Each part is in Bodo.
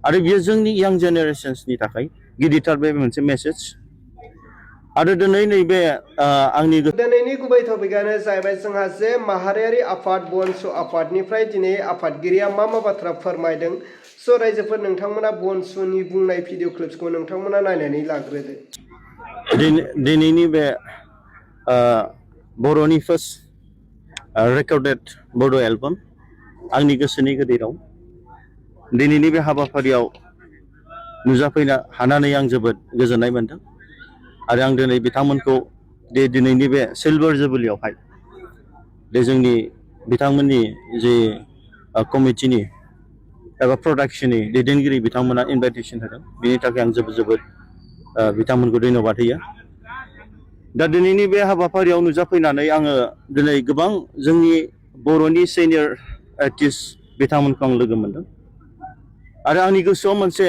आरो बियो जोंनि यां जेनेरेशन्सनि थाखाय गिदिरथार बे मोनसे मेसेज आरो दिनै नैबे आंनि दिनैनि गुबै टपिकआनो जाहैबाय जोंहा जे माहारियारि आफाद बनसु आफादनिफ्राय दिनै आफादगिरिया मा बाथ्रा फोरमायदों स' रायजोफोर नोंथांमोना बनसुनि बुंनाय भिडिअ क्लिप्सखौ नोंथांमोना नायनानै लाग्रोदो। दिनैनि बे बर'नि फार्स्ट रेकर्डेड बड' एलबाम आंनि गोसोनि गोदै राव दिनैनि बे हाबाफारियाव नुजाफैनो हानानै आं जोबोद गोजोननाय मोनदों आरो आं दिनै बिथांमोनखौ दिनैनि बे सिलभार जुबिलियावहाय जोंनि बिथांमोननि जे कमिटिनि एबा प्रडाक्शननि दैदेनगिरि बिथांमोना इनभाइटेसन होदों बेनि थाखाय आं जोबोद बिथांमोनखौ धन्यबाद होयो। दा दिनैनि बे हाबाफारियाव नुजाफैनानै आङो दिनै गोबां जोंनि बर'नि सिनियर आर्टिस्ट बिथांमोनखौ आं लोगो मोनदों आरो आंनि गोसोआव मोनसे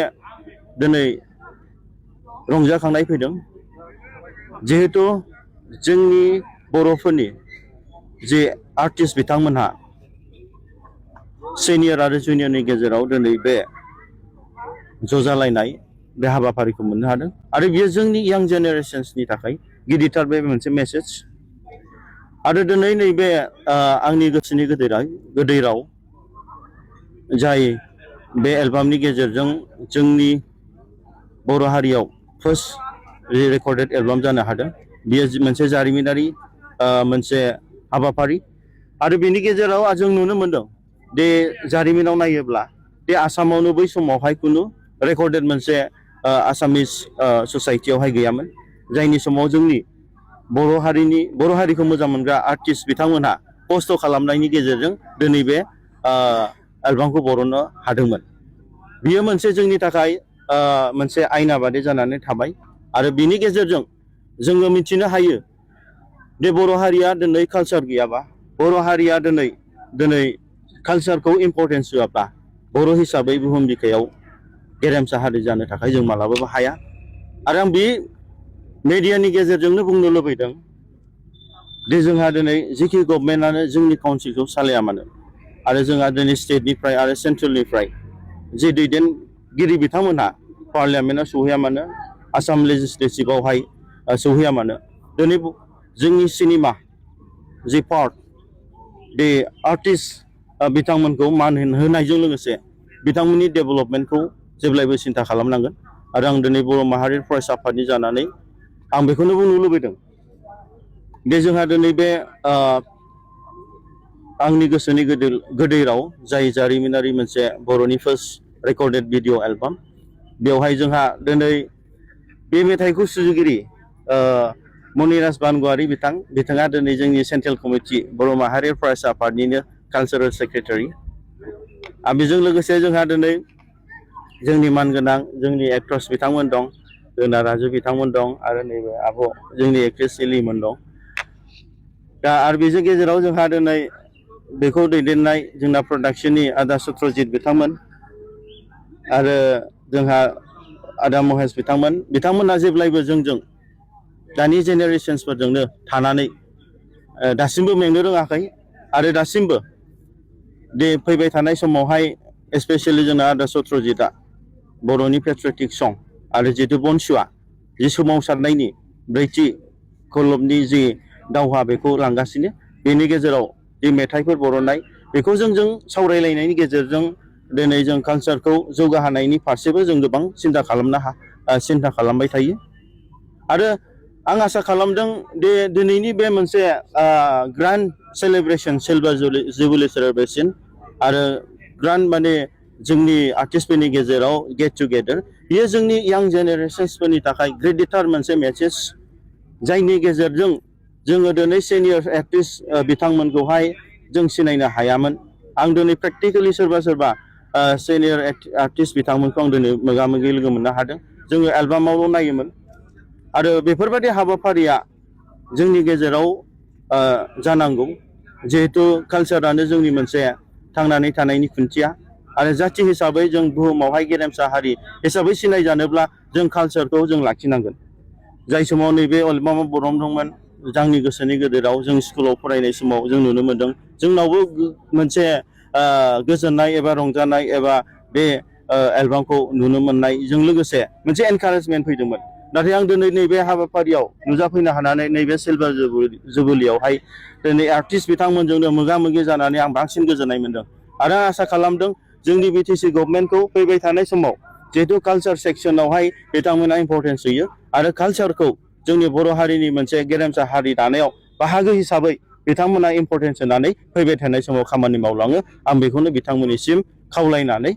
दिनै रंजाखांनाय फैदों जिहेतु जोंनि बर'फोरनि जे आर्टिस्ट बिथांमोनहा सिनियर आरो जुनियरनि गेजेराव दिनै बे ज'जालायनाय बे हाबाफारिखौ मोननो हादों आरो बियो जोंनि यां जेनेरेशन्सनि थाखाय गिदिरथार बे मोनसे मेसेज आरो दिनै नैबे आंनि गोसोनि गोदै राव जाय बे एलबामनि गेजेरजों जोंनि बर' हारियाव फार्स्ट रेकर्डेड एलबाम जानो हादों बियो मोनसे जारिमिनारि मोनसे हाबाफारि आरो बेनि गेजेराव जों नुनो मोनदों दे जारिमिनाव नायोब्ला बे आसामावनो बै समावहाय खुनु रेकर्डेड मोनसे आसामिस ससाइटियावहाय गैयामोन जायनि समाव जोंनि बर' हारिखौ मोजां मोनग्रा आर्टिस्ट बिथांमोनहा खस्थ' खालामनायनि गेजेरजों दिनै बे एलबामखौ बरननो हादोंमोन। बियो मोनसे जोंनि थाखाय मोनसे आयना बादि जानानै थाबाय आरो बिनि गेजेरजों जोङो मिथिनो हायो दे बर' हारिया दिनै कालचार गैयाबा बर' हारिया दिनै कालचारखौ इम्परटेन्स होआब्ला बर' हिसाबै बुहुम बिखायाव गेरेमसा हारि जानो थाखाय जों मालाबाबो हाया आरो आं बे मेडियानि गेजेरजोंनो बुंनो लुबैदों दि जोंहा दिनै जिखि गभर्नमेन्टआनो जोंनि काउन्सिलखौ सालाया मानो आरो जोंहा दिनै स्टेटनिफ्राय आरो सेन्ट्रेलनिफ्राय जे दैदेनगिरि बिथांमोनहा पार्लियामेन्टआव सौहैया मानो आसाम लेजिस्लेटिभआवहाय सौहैया मानो दिनै जोंनि सिनेमा जि पार्ट दे आर्टिस्ट बिथांमोनखौ मान होनायजों लोगोसे बिथांमोननि डेभेलपमेन्टखौ जेब्लायबो सिन्था खालामनांगोन आरो आं दिनै बर' माहारि फरायसा आफादनि जानानै आं बेखौनो बुंनो लुबैदों दे जोंहा दिनै बे आंनि गोसोनि गोदै राव जाय जारिमिनारि मोनसे बर'नि फार्स्ट रेकर्डेड भिडिअ एलबाम बेवहाय जोंहा दिनै बे मेथाइखौ सुजुगिरि मनिराज बानग'वारि बिथाङा दिनै जोंनि सेन्ट्रेल कमिटि बर' माहारि फरायसा आफादनिनो कालचारेल सेक्रेटारि आरो बेजों लोगोसे जोंहा दिनै जोंनि मानगोनां जोंनि एक्ट्रेस बिथांमोन दं दोना राजु बिथांमोन दं आरो नैबे आब' जोंनि एक्ट्रेस सिलिमोन दं दा आरो बेजों गेजेराव जोंहा दिनै बेखौ दैदेननाय जोंना प्रडाक्शननि आदा सत्रजित बिथांमोन आरो जोंहा आदा महेश बिथांमोना जेब्लायबो जोंजों दानि जेनेरेशन्सफोरजोंनो थानानै दासिमबो मेंनो रोङाखै आरो दासिमबो दे फैबाय थानाय समावहाय स्पेसियेलि जोंना आदा सत्रजितआ बर'नि पेट्रियटिक सं आरो जितु बनसुआ जि सोमावसारनायनि ब्रैथि खलबनि जि दावहा बेखौ लांगासिनो बेनि गेजेराव जि मेथाइफोर बरननाय बेखौ जों सावरायलायनायनि गेजेरजों दिनै जों कालचारखौ जौगाहोनायनि फारसेबो जों गोबां सिन्था खालामबाय थायो आरो आं आसा खालामदों दे दिनैनि बे मोनसे grand celebration silver jubilee celebration आरो ग्रान्ड माने जोंनि आर्टिस्टफोरनि गेजेराव गेट टुगेदार बियो जोंनि यां जेनेरेशन्सफोरनि थाखाय ग्रेडिटार मोनसे मेसेज जायनि गेजेरजों जोङो दिनै सिनियर आर्टिस्ट बिथांमोनखौहाय जों सिनायनो हायामोन आं दिनै प्रेक्टिकेलि सोरबा सिनियर आर्टिस्ट बिथांमोनखौ आं दिनै मोगा मोगि लोगो मोननो हादों जोङो एलबामावल' नायोमोन आरो बेफोरबायदि हाबाफारिया जोंनि गेजेराव जानांगौ जिहेतु कालचारानो जोंनि मोनसे थांनानै थानायनि खुन्थिया आरो जाथि हिसाबै जों बुहुमावहाय गेरेमसा हारि हिसाबै सिनायजानोब्ला जों कालचारखौ जों लाखिनांगोन जाय समाव नैबे एलबामाव बरनदोंमोन आंनि गोसोनि गेजेराव जों स्कुलाव फरायनाय समाव जों नुनो मोनदों जोंनावबो मोनसे गोजोननाय एबा रंजानाय एबा बे एलबामखौ नुनो मोननायजों लोगोसे मोनसे एनकारेजमेन्ट फैदोंमोन। नाथाय आं दिनै नैबे हाबाफारियाव नुजाफैनो हानानै नैबे सिलभार जुबुलियावहाय दिनै आर्टिस्ट बिथांमोनजोंनो मोगा मोगि जानानै आं बांसिन गोजोननाय मोनदों आरो आं आसा खालामदों जोंनि बिटिसि गभर्नमेन्टखौ फैबाय थानाय समाव जिहेतु कालचार सेक्सनावहाय बिथांमोना इम्परटेन्स होयो आरो कालचारखौ जोंनि बर' हारिनि मोनसे गेरेमसा हारि दानायाव बाहागो हिसाबै बिथांमोना इम्परटेन्स होनानै फैबाय थानाय समाव खामानि मावलाङो। आं बेखौनो बिथांमोननिसिम खावलायनानै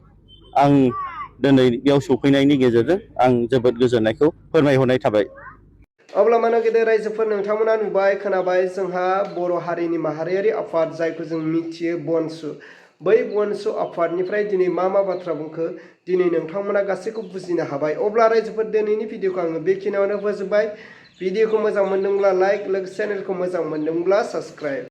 आं दिनै बेयाव सफैनायनि गेजेरजों आं जोबोद गोजोननायखौ फोरमायहरनाय थाबाय। अब्ला मानो गेदेर रायजोफोर नोंथांमोना नुबाय खोनाबाय जोंहा बर' हारिनि माहारियारि आफाद जायखौ जों मिथियो बनसु, बै बनसु आफादनिफ्राय दिनै मा बाथ्रा बुंखो दिनै नोंथांमोना गासैखौ बुजिनो हाबाय। अब्ला रायजोफोर दिनैनि भिडिअखौ आङो बेखिनियावनो फोजोबबाय। भिडिअखौ मोजां मोनदोंब्ला लाइक, लोगोसे चेनेलखौ मोजां मोनदोंब्ला साबस्क्राइब।